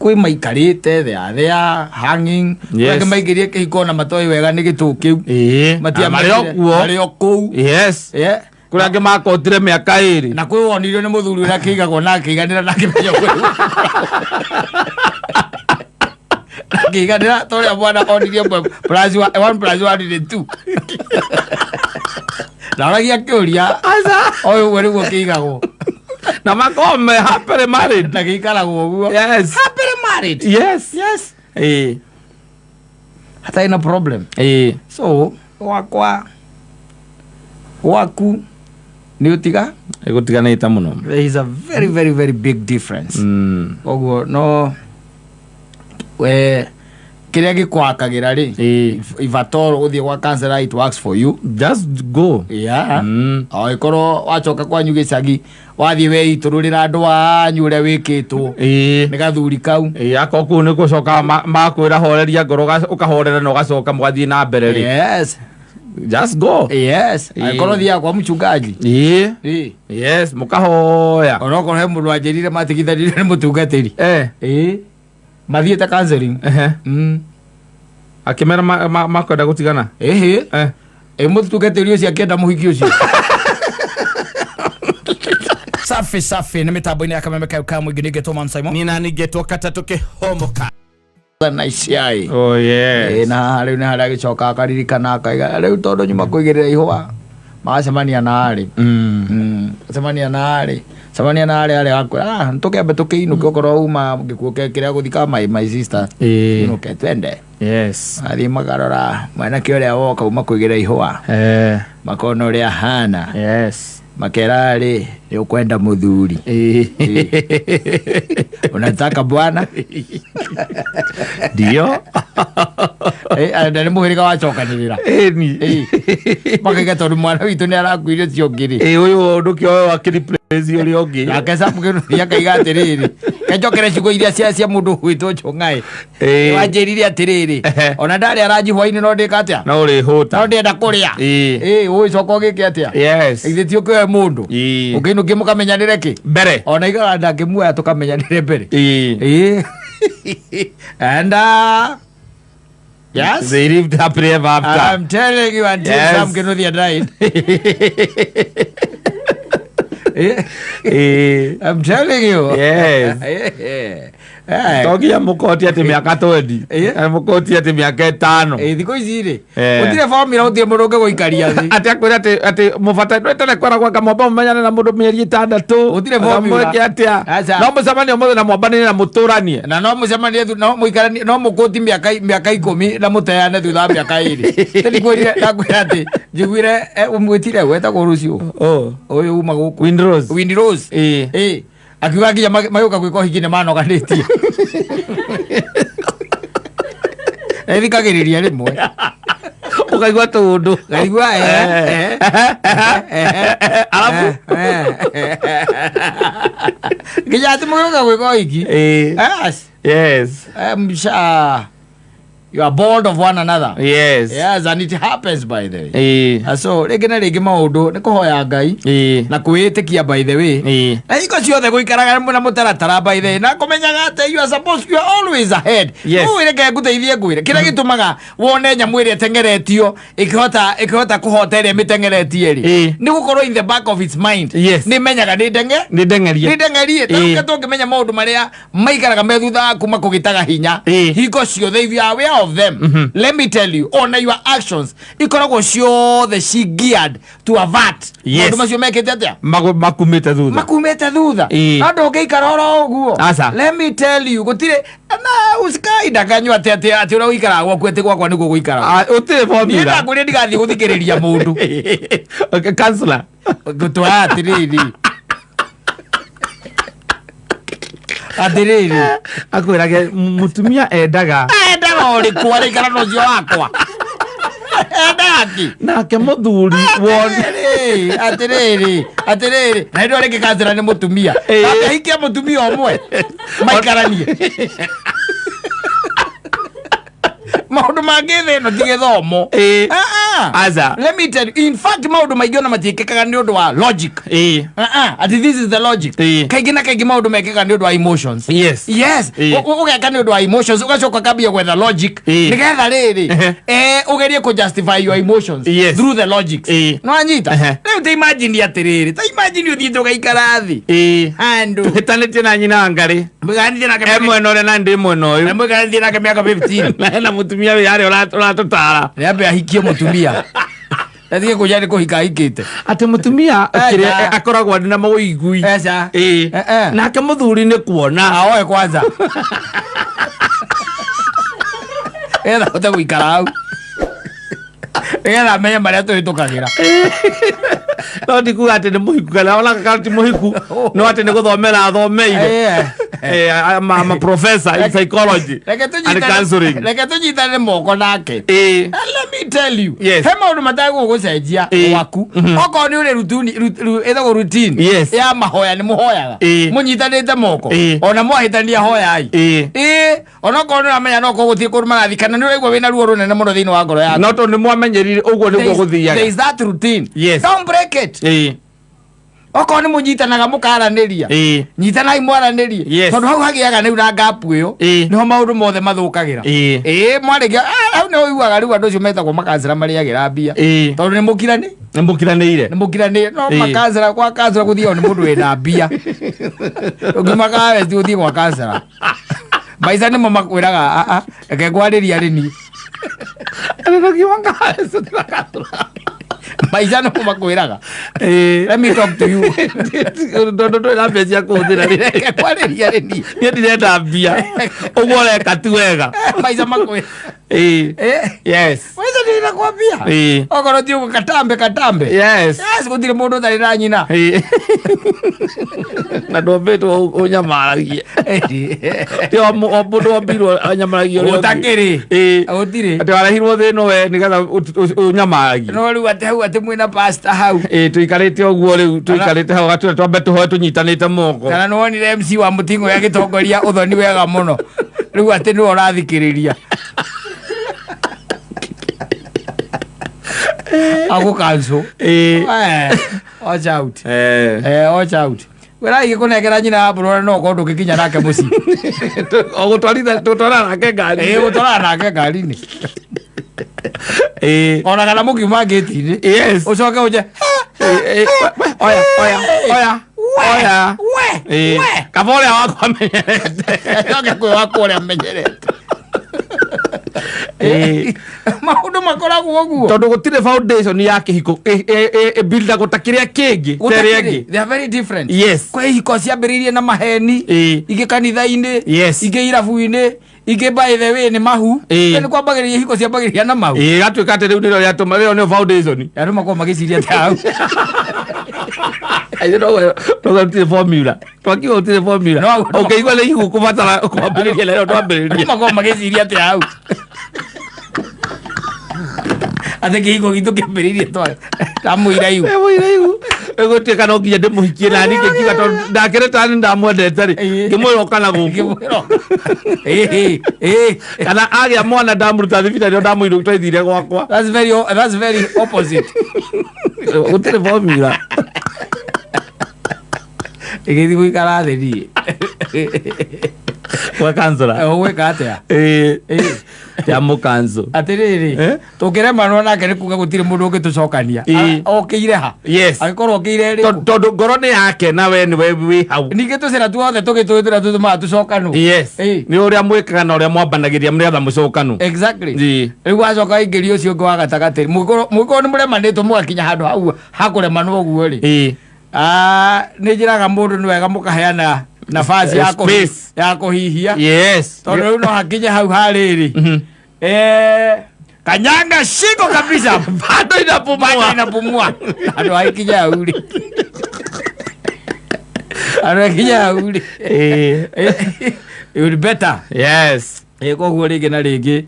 Kwĩ maikarĩte, they are there hanging. Yes. Angĩ maingĩrie kĩhiko na matoĩ wega nĩ gĩtũ kĩu. Ĩĩ. Na marĩ o kuo. Marĩ o kũu. Yes. Yeah. Kũrĩ angĩ makotire mĩaka 2. Na kwĩ wonirio nĩ mũthuri ũrĩa akĩigagwo na akĩiganĩra na akĩmenya ũguo. Akĩiganĩra ta ũrĩa mwana onirie ĩmwe plus one, one plus one nĩ two. Na oragia kĩũria oĩ ũguo nĩguo kĩigagwo. Na makorwo me happily married. Na gĩikaragwo ũguo. Yes. Happily married. Yes. Yes. Ĩĩ. Hatarĩ na problem. Ĩĩ. So gwakwa gwaku nĩ ũtiga. Ĩgũtiganĩte mũno. There is a very very very big difference. Koguo no we kĩrĩa gĩkwakagĩra rĩ, Ĩĩ. if at all ũthiĩ gwa counselor, it works for you. Just go. Yeah. O ĩkorwo wacoka kwanyu gĩcagi, wathiĩ weitũrũrĩra andũ anyu ũrĩa wĩkĩtwo Ĩĩ. nĩ gathuri kau. Ĩĩ, akorwo kũu nĩ gũcoka makwĩra horeria ngoro, ũkahorera na ũgacoka mũgathiĩ na mbere rĩ. Yes. Just go. Yes. Ĩĩ. Angĩkorwo thiaga kwa mchungaji. Ĩĩ. Ĩĩ. Yes, mũkahoya. Onokorwo he mũndũ wanjĩrire matigithanire nĩ mũtungatĩri. Eh. Ĩĩ, mathiĩte counseling. Ehe. Akĩmera makwenda gũtigana. Ĩhĩ. Eh. Ĩ mũtungatĩri ũcio akĩenda mũhiki ũcio. Safi safi, nĩ mĩtambo-inĩ ya Kameme kayo ka mũingĩ, nĩngetwo Man Simon. Nina nĩngetwo katatũ kĩhomoka. Na iciai. Oh yes. Ĩ, na rĩu nĩ harĩa agĩcoka akaririkana akaiga rĩu tondũ nyuma kũigĩrĩra ihũa magacemania na arĩ. Cemania na arĩ, cemania na arĩ, arĩ akwĩra, ah, tũkĩambe tũkĩinũke okorwo uma gĩkuũ kĩrĩa gũthika my sister. Ĩĩ. Inũke twende. Yes. Athiĩ makarora mwanake ũrĩa woka uma kũigĩrĩra ihũa. Eh. Makona ũrĩa ahana. Yes. Makera rĩ, nĩ ũkwenda mũthuri? Ĩĩ. Unataka bwana? Ndio. Na nĩ mũhĩrĩga wacokanĩrĩra. Ĩni. Ĩĩ. Makaiga tondũ mwana witũ nĩ arakuire ũcio ũngĩ rĩ. Ĩĩ, ũyũ ndũkĩoe akĩreplace ũrĩa ũngĩ. Nake Sam Kĩnuthia akaiga atĩrĩrĩ, kenjokere ciugo iria cia mũndũ ũgwĩtwo Njũng'aĩ. Ĩĩ. Wanjĩrire atĩrĩrĩ, Ehe. ona ndarĩ aranji hwainĩ no ndĩka atĩa? No ũrĩhũta. No ndĩenda kũrĩa. Ĩĩ. Ĩĩ, ũgĩcoka ũgĩke atĩa? Yes. Githĩ ti ũkĩoe mũndũ? Ĩĩ. Ũkĩinũkie mũkamenyanĩre kĩ? Mbere. Ona igaga ndangĩmuoya tũkamenyanĩre mbere. Ĩĩ. Ĩĩ. And yes. They lived happily ever after. I'm telling you, until Yes. Sam Kĩnuthia died. Eh, Ĩĩ. I'm telling you. Yes. Eh, To nginya mũkoti atĩ mĩaka 20. Ĩĩ. Mũkoti atĩ mĩaka 5. Thikũ ici rĩ, Eh. gũtirĩ formula, gũtirĩ mũndũ ũngĩgũikaria thĩ. Atĩ akwĩra atĩ mũbata ndwetene kwara gwaka mwamba mũmenyane na mũndũ mĩeri 6. Gũtirĩ formula. Mwĩke atĩa? Aca. No mũcemanie ũmũthĩ na mwambanĩre na mũtũranie. Na no mũcemanie no mũikaranie, no mũkũti mĩaka 10 na mũteane thutha wa mĩaka 2. Tĩndikwĩrire, ndakwĩra atĩ njiguire, ũmwĩtire wetagwo rũciũ. Oh. Ũyũ uma gũkũ. Windrose. Windrose. Ĩĩ. Ĩĩ. Akiuga nginya magĩũka gwĩka ũhiki nĩ manoganĩtie. Ethikagĩrĩria rĩmwe. Ũkaigua tũũndũ. Ngaigua, Arabu. Nginya atĩ mũgĩũka gwĩka ũhiki. Ĩĩ. Yes. Yes. You are bored of one another. Yes. Yes, and it happens, by the way. Ĩĩ. So rĩngĩ na rĩngĩ maũndũ nĩ kũhoya Ngai Ĩĩ. na kwĩĩtĩkia, by the way. Ĩĩ. Na hingo ciothe gũikaraga na mũtaratara, by the way, na kũmenyaga atĩ you are supposed, you are always ahead. Yes. Rĩu reke ngũteithie ngwĩre kĩrĩa gĩtũmaga wone nyamũ ĩrĩa ĩteng'eretio ĩkĩhota kũhota ĩrĩa mĩteng'eretie rĩ, Ĩĩ. nĩ gũkorwo in the back of its mind Yes. nĩ menyaga nĩ ndenge Nĩ ndeng'erie. nĩ ndeng'erie. Ĩĩ. Tarĩu tũngĩmenya maũndũ marĩa maikaraga me thutha waku makũgĩtaga hinya Ĩĩ. hingo ciothe, if you are aware of them, let me tell you, ona your actions ikoragwo ciothe ci geared to avert Yes. maũndũ macio mekĩte atĩa? Makumĩte thutha. Makumĩte thutha. Ĩĩ. No ndũngĩikara oro ũguo. Aca. Let me tell you, gũtirĩ na usikaindakanyua atĩ atĩ ũrĩa ũikaraga gwaku atĩ gwakwa nĩguo gũikaraga. Ah, ũtirĩ Niĩ formula. ndakwĩrire ndigathiĩ gũthikĩrĩria mũndũ. Okay, counselor. Ngũtwara atĩrĩrĩ, atĩrĩrĩ, Akwĩrage mũtumia endaga. Endaga ũrĩkũ araikara na ũcio wakwa? Endaga kĩ? Nake mũthuri won Atĩrĩrĩ, atĩrĩrĩ, atĩrĩrĩ, na hĩndĩ ĩyo rĩngĩ kansela nĩ mũtumia. Ĩĩ. Ahikia mũtumia ũmwe maikaranie. Maũndũ mangĩ thĩ ĩno ti gĩthomo. Ĩĩ. Ah, ah. Aca. Let me tell you, in fact maũndũ maingĩ ona matiĩkĩkaga nĩ ũndũ wa logic. Ĩĩ. Ah, ah, ati this is the logic. Ĩĩ. Kaingĩ na kaingĩ maũndũ mekĩkaga nĩ ũndũ wa emotions. Yes. Yes. Ĩĩ. Ũgeka nĩ ũndũ wa emotions, ũgacoka ũkambia gwetha logic Ĩĩ. nĩgetha rĩrĩ Ehe. ũgerie kũ justify your emotions Yes. through the logics. Ĩĩ. No anyita. Ehe. Rĩu ta imagine atĩrĩrĩ, ta imagine ũthiĩte ũgaikara thĩ Ĩĩ. handũ Tũhĩtanĩtie na nyina wa ngarĩ. Mũigaranĩtie nake E mĩaka- mwena ũrĩa na ndĩ mwena ũyũ. na mũigaranĩtie nake mĩaka 15. Na hena mũtumia wĩ harĩa ũratũtara. Nĩambe ahikie mũtumia. Atige kũnja nĩ kũhika ahikĩte. Atĩ mũtumia Aca. kĩrĩa akoragwo arĩ na mawĩigui. Aca. Ĩĩ. Eh, eh. Nake mũthuri nĩ kuona. Aoe kwanza. Nĩgetha ahote gũikara hau. Nĩgetha amenye marĩa tũhĩtũkagĩra. No ti kuga atĩ nĩ mũhiku kana ona kana ti mũhiku no atĩ nĩ gũthomera athomeire. Eh. Eh, I'm a professor in psychology Reke and tũnyitane- counseling. reke tũnyitane moko nake. Ĩĩ. And let me tell you, Yes. he maũndũ matagũgũcenjia Ĩĩ. gwaku. Okorwo nĩ ũrĩ ĩtagwo routine Yes. ya mahoya nĩ mũhoyaga. Ĩĩ. Mũnyitanĩte moko. Ĩĩ. Ona mwahĩtania hoyai. Ĩĩ. Ĩĩ, onokorwo nĩ ũramenya no korwo gũtirĩ kũndũ marathiĩ kana nĩ ũraigua wĩna ruo rũnene mũno thĩinĩ wa ngoro yaku. No tondũ nĩ mwamenyerire ũguo There nĩguo is- there gũthiaga. is that routine. Yes. Don't break it. Ĩĩ. Okorwo nĩ mũnyitanaga mũkaranĩria. Ĩĩ. Nyitanai mwaranĩrie. Yes. Tondũ hau hagĩaga rĩu na gap ĩyo. Ĩĩ. Nĩho maũndũ mothe mathũkagĩra. Ĩĩ. Ĩĩ, mwarĩkia hau nĩho ũiguaga rĩu andũ acio metagwo makancĩra marĩagĩra mbia. Ĩĩ. Tondũ nĩ mũkirani Nĩ mũkiranĩire. nĩ mũkiranĩ no Ĩĩ. makancĩra kwa kancĩra gũthiagwo nĩ mũndũ wĩna mbia. Ũngiuma Kawesti ũthiĩ gwa kancĩra. Maica nĩmo makwĩraga "Ah, ah, reke ngwarĩrie arĩ niĩ." Maica nĩmo makwĩraga. Ĩĩ. Let me talk to you. Tondũ ndũrĩ na mbia cia kũhũthĩra rĩ. Reke ngwarĩrie arĩ niĩ. Niĩ ndirenda mbia. Ũguo ũreka ti wega. Maica makwĩra. Ĩĩ. Eh. Yes. Maica nĩnakwambia. Ĩĩ. Okorwo ti ũguo katambe katambe. Yes. Yes, gũtirĩ mũndũ ũtarĩ na nyina. Ĩĩ. Na ndwombĩtwo ũnyamaragie. Ti o mũndũ wombirwo anyamaragie ũrĩa ũngĩ. Gũtakĩrĩ. Ĩĩ. Gũtirĩ. Atĩ warehirwo thĩ ĩno we nĩgetha ũnyamaragie. No rĩu atĩ hau atĩ mwĩna pastor hau. Ĩĩ tũikarĩte ũguo rĩu tũikarĩte hau gatũre twambe tũhoe tũnyitanĩte moko. Kana nĩ wonire MC wa mũting'o agĩtongoria ũthoni wega mũno. Rĩu atĩ nĩwe ũrathikĩrĩria. Agũkanco. Ĩĩ. Watch out. Eh. Watch out. Wĩra igĩkũnengera nyina wa mbũrũra no ũkorwo ndũngĩkinya nake mũciĩ. O gũtwarithia tũtwarana nake ngari. Ĩĩ gũtwarana nake ngari-inĩ. Ĩĩ. Ona kana mũkiuma ngĩti-inĩ. Yes. Ũcoke ũnje. Ĩĩ, ĩĩ, oya oya oya oya. We. Ĩĩ. We. Kaba ũrĩa wakwa amenyerete. Coke kwĩ wakwa ũrĩa menyerete. Ĩĩ. Maũndũ makoragwo ũguo. Tondũ gũtirĩ foundation ya kĩhiko ĩbildagwo ta kĩrĩa kĩngĩ ta ĩrĩa ĩngĩ. They are very different. Yes. Kwĩ ihiko ciambĩrĩirie na maheni. Ĩĩ. Ingĩ kanitha-inĩ. Yes. Ingĩ irabu-inĩ. Ingĩ by the way nĩ mahu. Ĩĩ. Nĩ kwambagĩrĩria ihiko ciambagĩrĩria na mahu. Ĩĩ gatuĩka atĩ rĩu nĩrĩo rĩatũma rĩo nĩyo foundation. Andũ makoragwo magĩciria atĩ hau. Aithe no gũtirĩ formula. Twakiuga gũtirĩ formula. No, no. Ũkĩigua nĩ igũkũbatara kwambĩrĩria na ĩyo Andũ twambĩrĩria. makoragwo magĩciria atĩ hau. Atĩ kĩhiko gitũ kĩambĩrĩirie twamũira ihu. Ĩgũtuĩka no nginya ndĩmũhikie na niĩ ngĩkiuga tondũ ndakĩrĩ ta nĩ ndamwendete rĩ Ĩĩ. ngĩmwĩra ũka na gũkũ. Ngĩmwĩra. Ĩĩ, ĩĩ. Kana agĩa mwana ndamũruta thibitarĩ ndamũirũ twaithire gwakwa. That's very opposite. Gũtirĩ formula. Ĩgĩthiĩ gũikara thĩ niĩ. Gwa kansũra. Ũgwĩka atĩa? Ĩĩ. Ĩĩ. Ya mũkanzũ. Atĩrĩrĩ, Eh? tũngĩremanwo nake nĩ kuga gũtirĩ mũndũ ũngĩtũcokania. Ĩĩ. Okĩire ha? Yes. Angĩkorwo okĩire rĩ. Tondũ ngoro nĩ yake na we nĩwe wĩ hau. Ningĩ tũcĩra tuothe tũgĩtũĩ tũrĩa tũtũmaga tũcokanwo. Yes. Ĩĩ. Nĩ ũrĩa mwĩkaga na ũrĩa mwambanagĩria nĩgetha mũcokanwo. Exactly. Ĩĩ. Rĩu wacoka waingĩria ũcio ũngĩ wa gatagatĩ. Mũngĩkorwo nĩ mũremanĩtwo mũgakinya handũ hau hakũremanwo ũguo rĩ. Ĩĩ. Ah, nĩ njĩraga mũndũ nĩ wega mũkaheana nafasi ya Space. ya kũhihia. Yes. Tondũ rĩu no hakinye hau harĩrĩ. Mhm. Kanyanga shingo kabisa. Bado inapumua. Bado inapumua. Andũ hakinya hau rĩ. Andũ hakinya hau rĩ. Ĩĩ. It would better. Yes. Koguo rĩngĩ na rĩngĩ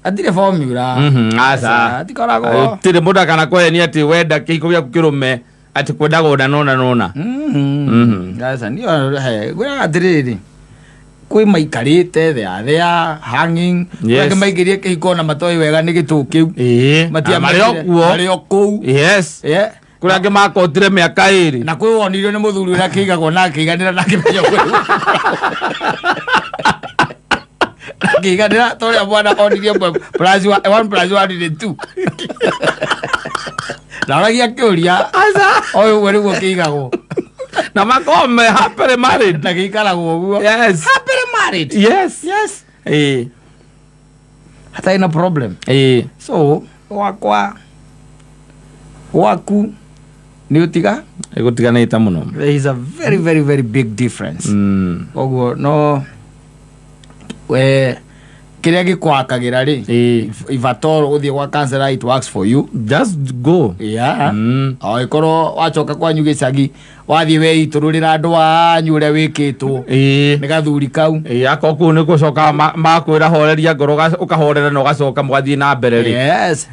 atirĩ formula. Mhm, aca. Atikoragwo. Tirĩ mũndũ akanakũhenia atĩ wenda kĩhiko gĩaku kĩrũme atĩ kwendaga ũna nona nona. Aca niĩ ngwĩraga atĩrĩrĩ. Kwĩ maikarĩte, they are there hanging. Yes. Angĩ maingĩrie kĩhiko na matoĩ wega nĩ gĩtũ kĩu. Ĩĩ. Na marĩ o kuo. Marĩ o kũu. Yes. Yeah. Kũrĩ angĩ makotire mĩaka ĩrĩ. Na kwĩ wonirio nĩ mũthuri ũrĩa akĩigagwo na akĩiganĩra na akĩmenya akĩiganĩra ta ũrĩa mwana onirie ĩmwe plus one, one plus one nĩ two. Na oragia kĩũria o ũguo nĩguo kĩigagwo. Na makorwo me happily married. Na gĩikaragwo ũguo. Yes. Happily married. Yes. Yes. Ĩĩ. Hatarĩ na problem. Ĩĩ. So gwakwa gwaku nĩ ũtiga. Ĩgũtiganĩte mũno. There is a very very very big difference. Koguo no we kĩrĩa gĩkwakagĩra rĩ, Ĩĩ. if at all ũthiĩ gwa counselor, it works for you. Just go. Yeah. O ĩkorwo wacoka kwanyu gĩcagi wathiĩ weitũrũrĩra andũ anyu ũrĩa wĩkĩtwo Ĩĩ. nĩ gathuri kau. Ĩĩ, akorwo kũu nĩ gũcoka makwĩra horeria ngoro, ũkahorera na ũgacoka mũgathiĩ na mbere rĩ. Yes.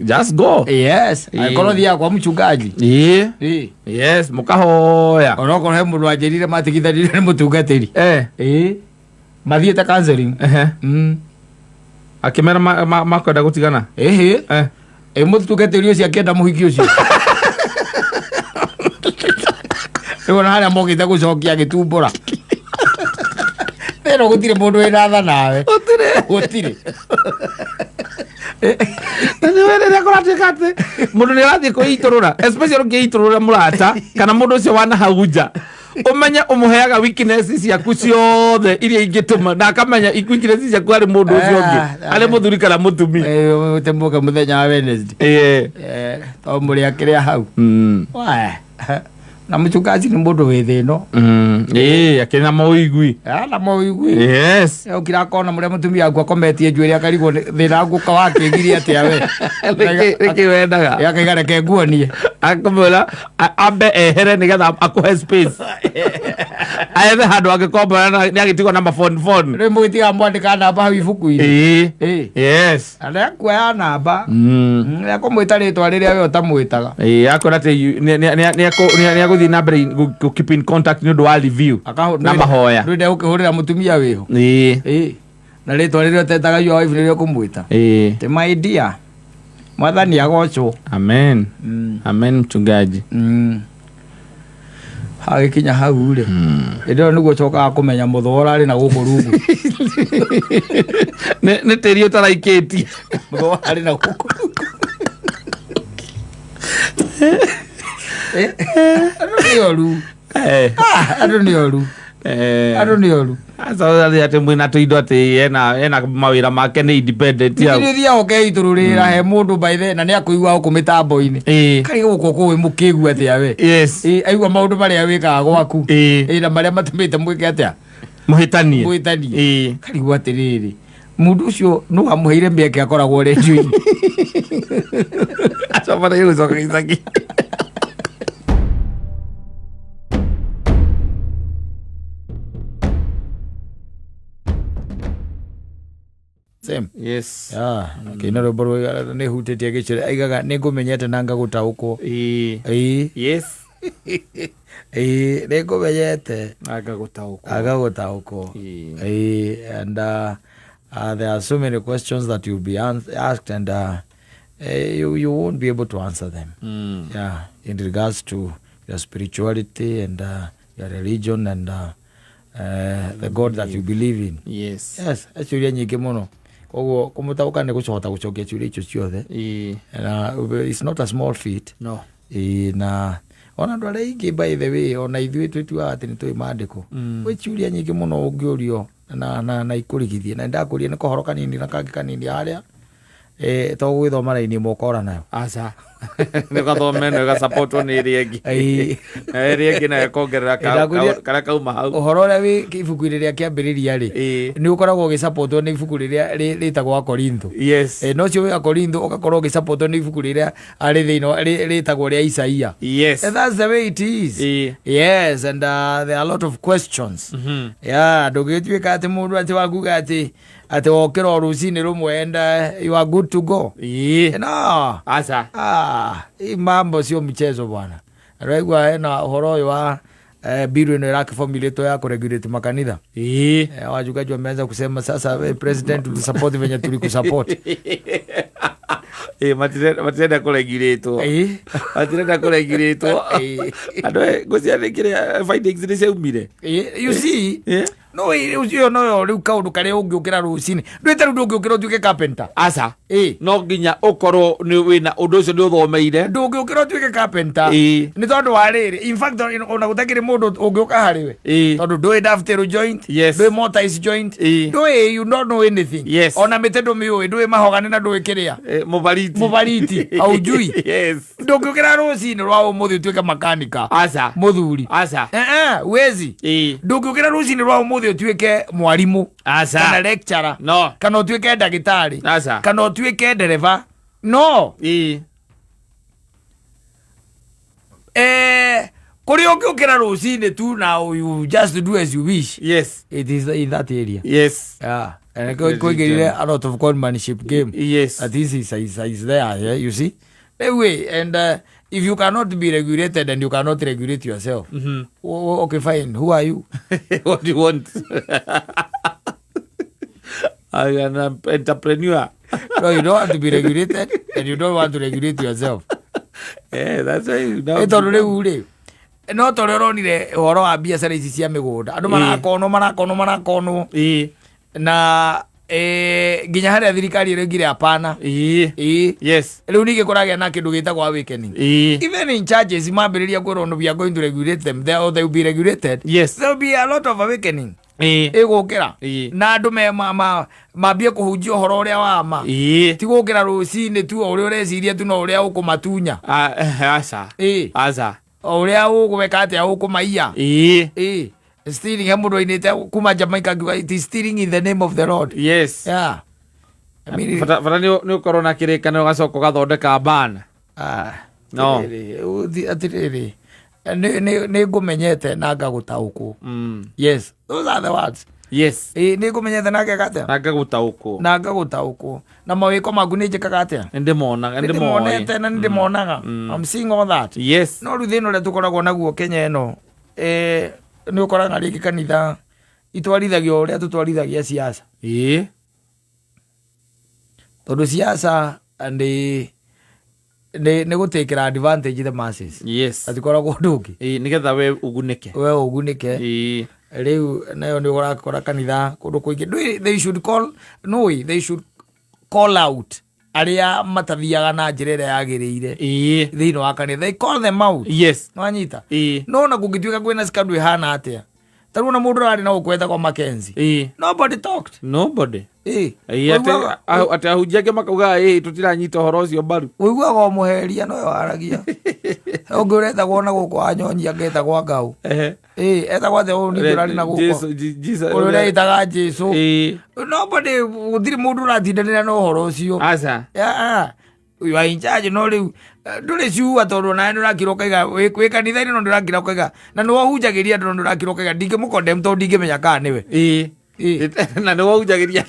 Just go. Yes. Ĩĩ. Angĩkorwo thiaga kwa mchungaji. Ĩĩ. Ĩĩ. Yes, mũkahoya. Onokorwo he mũndũ wanjĩrire matigithanirio nĩ mũtungatĩri. Eh. Ĩĩ, mathiĩte counseling. Ehe. Akĩmera makwenda gũtigana. Ĩhĩ. Eh. Ĩ mũtungatĩri ũcio akĩenda mũhiki ũcio rĩu ona harĩa mokĩte gũcokia agĩtumbũra thĩno gũtirĩ mũndũ wĩna tha nawe. Gũtirĩ. Gũtirĩ. Na nĩ we rĩrĩa kũratuĩka atĩ mũndũ nĩ arathiĩ kwĩitũrũra, especially ũngĩitũrũra mũrata kana mũndũ ũcio wana hau nja, ũmenye ũmũheaga weakness ciaku ciothe iria ingĩtũma na akamenya weakness ciaku harĩ mũndũ ũcio ũngĩ, Ah, harĩ mũthuri kana mũtumia. Ũtemũke mũthenya wa Wednesday. Ĩĩ. To mũrĩ akĩrĩa hau. Waya. Na mũchungaji nĩ mũndũ wĩ thĩno. Ĩĩ, akĩrĩ na mawĩigui. Na mawĩigui. Yes. Okira akona mũrĩa mũtumia waku akometie njuĩrĩ akarigwo thĩna ngũka wakĩgiria atĩa we. Nĩkĩ wendaga? Akaiga reke nguonie. Akamwĩra ambe ehere nĩgetha akũhe space, aethe handũ angĩkombora na nĩ agĩtigwo na mafoni phone. Rĩu mũgĩtiga mwandĩka namba hau ibuku-inĩ. Ĩĩ. Ĩĩ. Yes. Na nĩakuoya namba. Nĩakũmwĩta rĩtwa rĩrĩa we ũtamwĩtaga. Ĩĩ, akwĩra atĩ nĩ agũthiĩ na mbere gũ keep in contact nĩ ũndũ wa review na mahoya. Ndwende gũkĩhũrĩra mũtumia wĩho. Ĩĩ. Ĩĩ. Na rĩtwa rĩrĩa ũtetaga your wife rĩrĩa ũkũmwĩta. Ĩĩ. Ti my dear. Mwathani agocwo. Amen. Amen, mchungaji. Hagĩkinya hau rĩ, hĩndĩ ĩyo nĩguo ũcokaga kũmenya mũthũa ũrarĩ na gũkũ rungu. Nĩ tĩri ũtaraikĩtie. Mũthũa ũrarĩ na gũkũ rungu. Andũ nĩ oru. Ah, andũ nĩ oru. Andũ nĩ oru. Aca atĩ mwĩna tũindo atĩ ena mawĩra make nĩ independent hau. Nĩ thiaga ũkeitũrũrĩra he mũndũ by the na nĩ akũigua gũkũ mĩtambo-inĩ. Ĩĩ. Karĩ gũkũ kũĩ mũkĩgu atĩa we. Yes. Ĩĩ, aigua maũndũ marĩa wĩkaga gwaku. Ĩĩ. Ĩĩ, na marĩa matũmĩte mwĩke atĩa? Mũhĩtanie. Mũhĩtanie. Ĩĩ. Karigwo atĩrĩrĩ, mũndũ ũcio no amũheire mĩeke akoragwo rendio-inĩ. Aca bataire gũcoka gĩcagi. Same. Yes. Ah, akĩina rwĩmbo nĩ hutĩtie gĩcere aigaga nĩ ngũmenyete na ngagũtaũkwo. Ĩĩ. Ĩĩ. Yes. Ĩĩ, nĩ ngũmenyete. Agagũtaũkwo. Agagũtaũkwo. Ĩĩ. Ĩĩ, and there are so many questions that you'll be asked and you won't be able to answer them. Yeah, in regards to your spirituality and your religion and the God that you believe in. Yes. Yes, ciũria nyingĩ mũno. Koguo kũmũtaũka nĩ gũcohota gũcokia ciũria icio ciothe. Ĩĩ. Na it's not a small feat. No. Ĩĩ, na ona andũ arĩa aingĩ, by the way, ona ithuĩ twĩtuaga atĩ nĩ tũĩ maandĩko. Gwĩ ciũria nyingĩ mũno ũngĩũrio na ikũrigithie. Na nĩndakũria nĩ kohoro kanini na kangĩ kanini harĩa to gũgĩthoma raini ĩmwe ũkora nayo. Aca. Nĩ ũgathoma ĩno ĩgasapotwo nĩ ĩrĩa ĩngĩ. Ĩĩ. Na ĩrĩa ĩngĩ nayo ĩkongerera karĩa kauma hau. Ũhoro ũrĩa wĩ ibuku-inĩ rĩa kĩambĩrĩria rĩ, nĩ ũkoragwo ũgĩsapotwo nĩ ibuku rĩrĩa rĩtagwo Akorintho. Yes. No ũcio wĩ Akorintho ũgakorwo ũgĩsapotwo nĩ ibuku rĩrĩa arĩ thĩinĩ rĩtagwo rĩa Isaia. Yes. And that's the way it is. Ĩĩ. Yes, and there are a lot of questions. Yeah, ndũgĩtuĩka atĩ mũndũ atĩ wakuga atĩ wokĩra o rũcinĩ rũmwe and you are good to go. Ĩĩ. No. Aca. Ah, hii mambo sio mchezo bwana. Raigua hena ũhoro ũyũ wa Bill ĩno ĩrakĩbomithĩtwo ya kũregulate makanitha. Wachungaji wameanza kusema sasa, president, tulisupport venye tulikusupport. Matirenda kũregirĩtwo. Matirenda kũregirĩtwo. Andũ ngũcia kĩrĩa findings nĩ ciaumire. You see, no ũcio noyo rĩu kaũndũ karĩa ũngĩũkĩra rũcinĩ ndwĩte rĩu ndũngĩũkĩra ũtuĩke carpenter. Aca. No nginya ũkorwo nĩ wĩna ũndũ ũcio nĩ ũthomeire. Ndũngĩũkĩra ũtuĩke carpenter nĩ tondũ wa rĩrĩ, in fact ona gũtakĩrĩ mũndũ ũngĩũka harĩ we tondũ ndũĩ dovetail joint, ndũĩ mortise joint, ndũĩ, you don't know anything. Ona mĩtĩ ndũmĩũĩ, ndũĩ mahogane na ndũĩ kĩrĩa. Mũbariti. Mũbariti haujui. Ndũngĩũkĩra rũcinĩ rwa ũmũthĩ ũtuĩke makanika. Aca. Mũthuri. Aca. Wezi ndũngĩũkĩra rũcinĩ rwa ũmũthĩ ũtuĩke mwarimũ Aca. kana lecturer No. kana ũtuĩke ndagĩtarĩ Aca. kana ũtuĩke ndereba, no. Kũrĩa ũngĩũkĩra rũcinĩ tu na you just do as you wish, it is in that area. Yeah. And kũingĩrire a lot of conmanship game. That is there, yeah, you see. Anyway, and if you cannot be regulated and you cannot regulate yourself, okay, fine, who are you? What do you want? I am an entrepreneur. No, you don't want to be regulated and you don't want to regulate yourself. Yeah, that's why you now. Ĩ tondũ rĩu rĩ, no ta ũrĩa ũronire ũhoro wa biacara ici cia mĩgũnda, andũ marakonwo, marakonwo, marakonwo na nginya harĩa thirikari ĩrĩngire hapana. Rĩu ningĩ kũragĩa na kĩndũ gĩtagwo awakening. Even in churches mambĩrĩria kwĩrwo, "No, we are going to regulate them," they will be regulated. There will be a lot of awakening ĩgũkĩra na andũ me mambie kũhunjia ũhoro ũrĩa wa ma, ti gũkĩra rũcinĩ tu o ũrĩa ũreciria tu no ũrĩa ũkũmatunya. Aca. Aca. O ũrĩa ũgwĩka atĩa, ũkũmaiya. Stealing, he mũndũ ainĩte kuma Jamaica akiuga, "It is stealing in the name of the Lord." Yeah. I mean, Bata nĩ ũkorwo na kĩrĩkanĩro gacoka ũgathondeka bana. No. Atĩrĩrĩ, atĩrĩrĩ, nĩ ngũmenyete na ngagũtaũkwo. Yes, those are the words. Nĩ ngũmenyete na ngeka atĩa? Na ngagũtaũkwo. Na ngagũtaũkwo na mawĩko maku nĩ njĩkaga atĩa? Nĩ ndĩmonaga, nĩ ndĩmoĩ. Nĩndĩmonete na nĩndĩmonaga. I'm seeing all that. No rĩu thĩna ũrĩa tũkoragwo naguo Kenya ĩno, nĩ ũkoraga rĩngĩ kanitha itwarithagio ũrĩa tũtwarithagia siasa, tondũ siasa nĩ gũtĩkĩra advantage the masses. Atikoragwo ũndũ ũngĩ. Nĩgetha we ũgunĩke. We ũgunĩke. Rĩu nayo nĩ ũrakora kanitha kũndũ kũingĩ. They should call, no, they should call out arĩa matathiaga na njĩra ĩrĩa yagĩrĩire thĩinĩ wa kanitha. They call them out. Nwanyita? No na kũngĩtuĩka kwĩna scandal ĩhana atĩa, tarĩu ona mũndũ ũrarĩ na gũkũ etagwo Mackenzie, nobody talked. Nobody. Atĩ ahunjia angĩ makauga tũtiranyita ũhoro ũcio mbaru. Ũiguaga o mũheria nowe waragia. Ũngĩ ũretagwo na gũkũ wanyonyi angetagwo ngau. Etagwo atĩa ũyũ ningĩ ũrarĩ na gũkũ? Jesu, Jesus. Ũrĩa ũreĩtaga Jesu. Nobody, gũtirĩ mũndũ ũratindanĩra na ũhoro ũcio. Aca. Yeah, you are in charge, no rĩu ndũrĩ cua tondũ nawe nĩ ũrakira ũkaiga wĩ kanitha-inĩ, no ndũrakira ũkaiga na nĩ wahunjagĩria andũ, no ndũrakira ũkaiga ndingĩmũkondem tondũ ndingĩmenya kana nĩwe. Na nĩ wahunjagĩria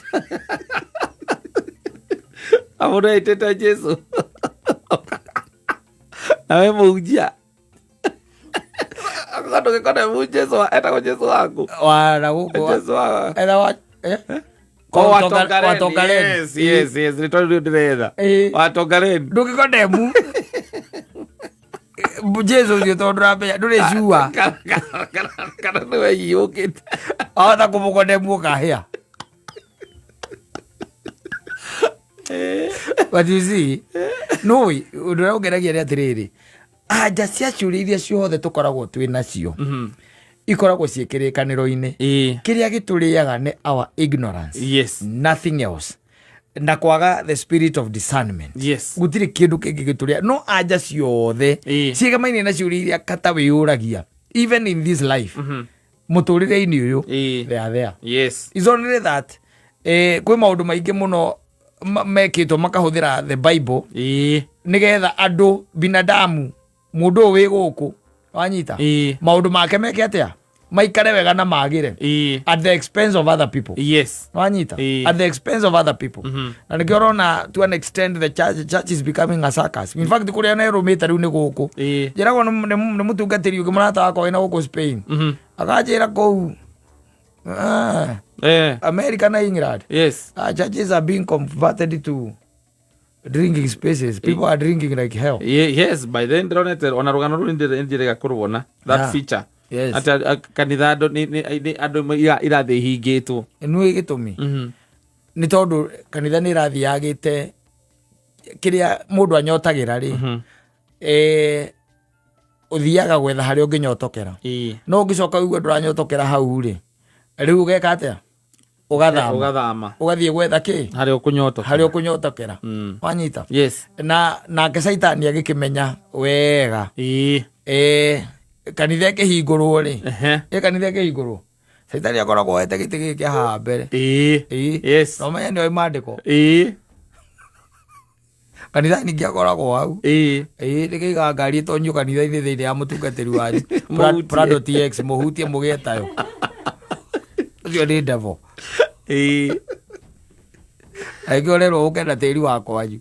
mũndũ etĩte Jesu nawe mũhunjia ndũgĩkondemu Jesu etagwo Jesu waku. Wana gũkũ Jesu wa etagwo Oh, Wa Tongaren. Yes, nĩ tondũ rĩu ndĩretha. Wa Tongaren. Ndũngĩkondemu Jesu ũcio tondũ ndũramenya, ndũrĩ cua. Kana nĩwe yiũkĩte. Ahota kũmũkondemu ũkahĩa. But you see, no ũndũ ũrĩa ũngenagia nĩ atĩrĩrĩ, anja cia ciũria iria ciothe tũkoragwo twĩ nacio ikoragwo ciĩ kĩrĩkanĩro-inĩ. Kĩrĩa gĩtũrĩaga nĩ our ignorance, nothing else, na kwaga the spirit of discernment. Gũtirĩ kĩndũ kĩngĩ gĩtũrĩa, no anja ciothe ciĩgamaine na ciũria iria kata wĩyũragia even in this life, mũtũrĩre-inĩ ũyũ. They are there. It's only that kwĩ maũndũ maingĩ mũno mekĩtwo makahũthĩra the Bible nĩgetha andũ binadamu, mũndũ ũyũ wĩ gũkũ wanyita, maũndũ make meke atĩa? Maikare wega na magĩre at the expense of other people. Wanyita? At the expense of other people. Na nĩkĩo ũrona to an extent the church is becoming a circus. In fact, kũrĩa nerũmĩte rĩu nĩ gũkũ. Njĩragwo nĩ mũtungatĩri ũngĩ mũrata wakwa wĩna gũkũ Spain. Akanjĩra kũu, America na England, churches are being converted to drinking spaces. People are drinking like hell. Yes, by then ndĩronete ona rũgano rũu nĩ njĩrĩga kũruona that feature. Atĩ kanitha andũ nĩ andũ irathiĩ ihingĩtwo. Nĩ gĩtũmi nĩ tondũ kanitha nĩ ĩrathiĩ yagĩte kĩrĩa mũndũ anyotagĩra rĩ, ũthiaga gwetha harĩa ũngĩnyotokera. No ũngĩcoka ũigue ndũranyotokera hau rĩ, rĩu ũgeka atĩa? Ũgathama. Ũgathama. Ũgathiĩ gwetha kĩ? Harĩa ũkũnyotokera. Harĩa ũkũnyotokera. Wanyita? Yes. Na nake Caitani agĩkĩmenya wega, kanitha ĩkĩhingũrwo rĩ, ĩ kanitha ĩkĩhingũrwo, Caitani akoragwo oete gĩtĩ gĩkĩ haha mbere. Na ũmenye nĩ oĩ mandĩko. Kanitha ningĩ akoragwo hau. Nĩkĩigaga ngari ĩtonyio kanitha-inĩ thĩinĩ ya mũtungatĩri wanyu. Mũhutie. Prado TX, mũhutie mũgĩe tayo. Ũcio nĩ devil. Angĩ ũrerwo ũke na tĩri wa kwanyu.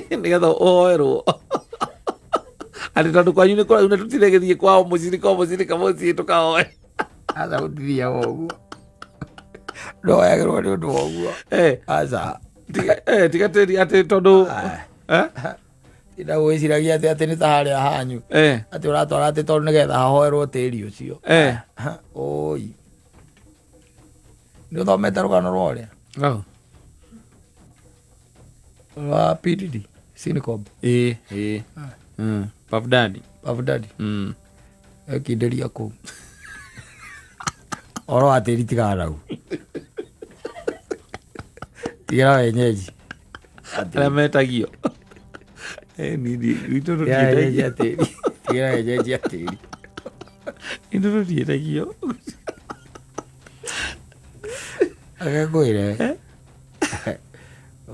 Nĩgetha ũhoerwo atĩ tondũ kwanyu nĩ kũraihu na tũtirĩ gĩthiĩ kwao mũcirika o mũcirika mũciĩ tũkahoe. Aca, gũtithiaga ũguo. Ndoyagĩrwo nĩ ũndũ wa ũguo. Aca. Tiga tĩri atĩ tondũ Tinda gwĩciragia atĩ nĩ ta harĩa hanyu. Atĩ ũratwara atĩ tondũ nĩgetha hahoerwo tĩri ũcio. Oi. Nĩ ũthomete rũgano rwa ũrĩa? Oh. Rwa PDD, Sinicob. Ĩĩ. Puff Daddy. Puff Daddy. Ekinderia kũu. Ũhoro wa tĩri tigana nau. Tigĩra wenyeji. Arĩa metagio. Niĩ gwitũ Tigĩra wenyeji tũtiĩtagio. a tĩri. Tigĩra wenyeji a tĩri. Itũ tũtiĩtagio. Reke ngwĩre.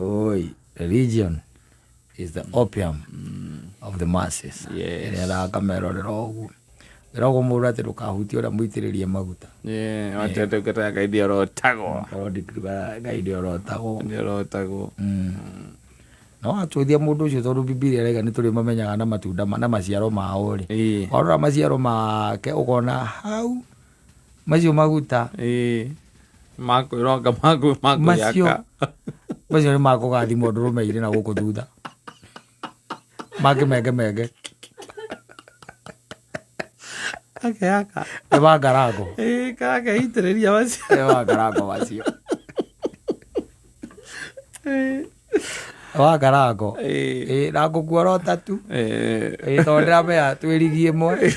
Oi, religion is the opium of the masses. Yes. Ĩrĩa ndakamerorera ũguo. Ĩragwo mũndũ atĩ ndũkahutie ũrĩa mũitĩrĩrie maguta. Yeah, atĩ ndungata ya Ngai ndĩorotagwo. Korwo ndungata Ngai ndĩorotagwo. Ndĩorotagwo. No atũithia mũndũ ũcio tondũ Bibilia ĩraiga nĩ tũrĩ mamenyaga na matunda na maciaro mao rĩ. Warora maciaro make ũkona hau macio maguta. Makwĩronga Macio makwĩyaka. Macio nĩ makũgathimwo ndũrũme irĩ na gũkũ thutha. Makĩmengemenge. Akeyaka. Nĩ mangarango. Ĩĩ, kakeitĩrĩria macio. Nĩ mangarango macio. Nĩ mangarango. Ĩĩ, na ngũkua oro tu. Ĩĩ, tondũ ndĩramenya twĩ rigi ĩmwe.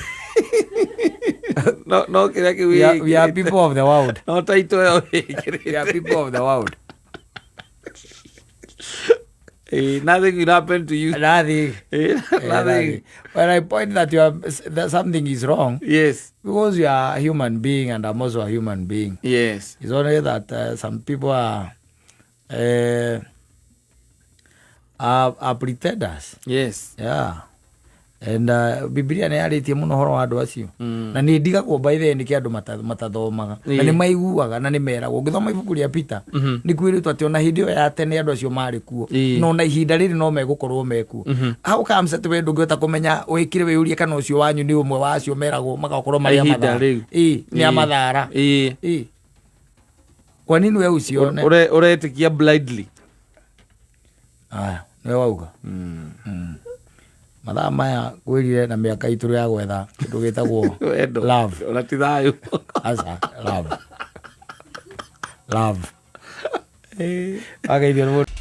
No kĩrĩa kĩu We are wĩkĩrĩte. people of the world. No taito ĩyo wĩkĩrĩte. We are people of the world. Nothing will happen to you. Nothing. Nothing. When I point that you are, that something is wrong, because you are a human being and I'm also a human being. It's only that some people are pretenders. Yeah. And Biblia nĩ yarĩtie mũno ũhoro wa andũ acio. Na nĩ ndigagwo by the way nĩkĩ andũ matathomaga. Na nĩ maiguaga na nĩ meragwo. Ũngĩthoma ibuku rĩa Peter, nĩ kwĩrĩtwo atĩ ona hĩndĩ ĩyo ya tene andũ acio marĩ kuo. Na ona ihinda rĩrĩ no megũkorwo mekuo. How comes atĩ we ndũngĩhota kũmenya wĩkire wĩyũrie kana ũcio wanyu nĩ ũmwe wa acio meragwo magakorwo marĩ a Ihinda mathara. rĩu. Ĩĩ, nĩ a mathara. Ĩĩ. Kwa nini we ucione? Ũretĩkia blindly. Aya, nĩwe wauga. Mathaa maya kwĩrire na mĩaka itũ ya gwetha kĩndũ gĩtagwo Wendo. love. Ona ti thayũ. Aca, love. Love. Wageithio nĩ mũndũ.